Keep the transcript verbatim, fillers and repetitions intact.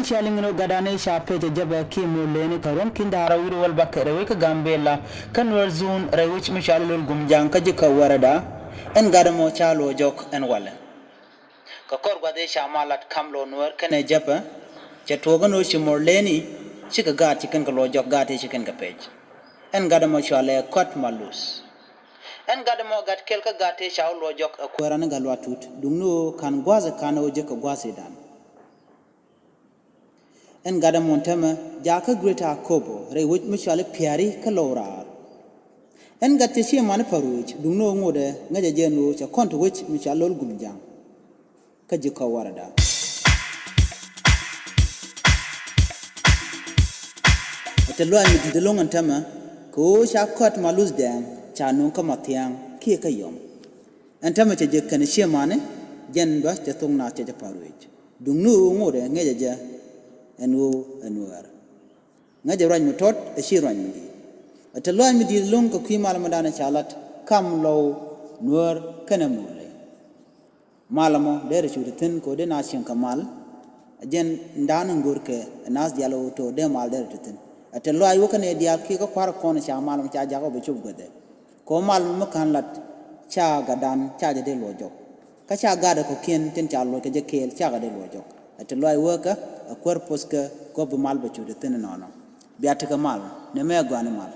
Cia liŋ ni gatdan i̱ ca pec ɛ jäpɛ kiɛ mo̱o̱r lëëni kä ruɔ̱n ki̱n da̱ŋ rɛw wi̱r wäl bäkɛl rɛy wec kä Gambɛla kä Nuɛr zon rɛy wec mi cɔal i̱ Lol Gumjaŋ kä ji̱ kä wäräda. Ɛn gat ɛmɔ ca lo̱ jɔk ɛn walɛ. Kä kɔr gua̱th i̱ ca mal lat kam lo̱ Nuɛr kɛnɛ jäpɛ. Cɛ tuɔɔk ɛn ɣöö ci mo̱o̱r lëëni cikɛ gaat ci kɛn kɛ lo̱ jɔk, gaat i̱ ci kɛn kɛ pec. Ɛn gat ɛmɔ cɔalɛ Kɔt Malus. Ɛn gat ɛmɔ gat kɛl kä gaat i̱ ca wä lo̱ jɔk ɛ kuääran i̱ Gatluak Tut, duŋni ɣöö ka̱n gua̱a̱th ɛ ka̱n ɣöö jek kɛ gua̱a̱th i̱dan. Ɛn gat ɛmɔ ɛn täämɛ jakä Greater Akobo rɛy wec mi cɔal i̱ Piari kä Lo̱w Raar. Ɛn gat cɛ ciɛ mani pa̱r wec, duŋni ɣöö ŋotdɛ ŋäcɛ jɛ ɛn ɣöö cɛ kɔn te wec mi cɔal Lol Gumjaŋ kä ji̱ kä wäräda. Ɛ te lɔaac mi di̱i̱t ɛlɔ̱ŋ ɛn täämɛ kɛ ɣöö ca Kɔt Malus Dɛŋ ca nööŋ kä Mathiaŋ kiɛ kä Yɔm. Ɛn täämɛ cɛ jek kɛnɛ ciɛ mani, jɛn bä cɛ thok naath cɛ jɛ pa̱r wec. Duŋni ɣöö ŋotdɛ ŋäcɛ jɛ ɛn ɣöö ɛ Nuäär. Ŋäcɛ ruac mi tɔt ɛ ci ruac mi di̱i̱t. Ɛ te lɔaac mi di̱i̱t ɛlɔ̱ŋ kɛ kui̱ mal mi danɛ ca lat kam Lo̱w, Nuäär kɛnɛ Murle. Mal ɛmɔ derɛ cu te thi̱n kɛ ɣöö dee naath cieŋ kɛ mal. Ɛ jɛn da̱a̱n in görkɛ ɛ naath diaal ɣöö to̱ dee mal derɛ te thi̱n. Ɛ te lɔaac wä kä nɛy diaal kiɛ kä kua̱r kɔn ca mal ɛmɔ ca jakä bɛ cop guäthɛ. Kɛ ɣöö mal mi ka̱n lat ca gatdan ca jɛ dee lo̱ jɔk. Kä ca gatdɛ kɔ̱kiɛn tin ca lo̱c kɛ jɛ kɛɛl cakɛ dee lo̱ jɔk. Ɛ te lɔaac wä kä ɛ kuäär poth kɛ kɛ ɣöö bi mal bɛ cu te thi̱n ɛnɔnɔ. Bia tekɛ mal nɛmɛ ɛ gɔaa ni mal.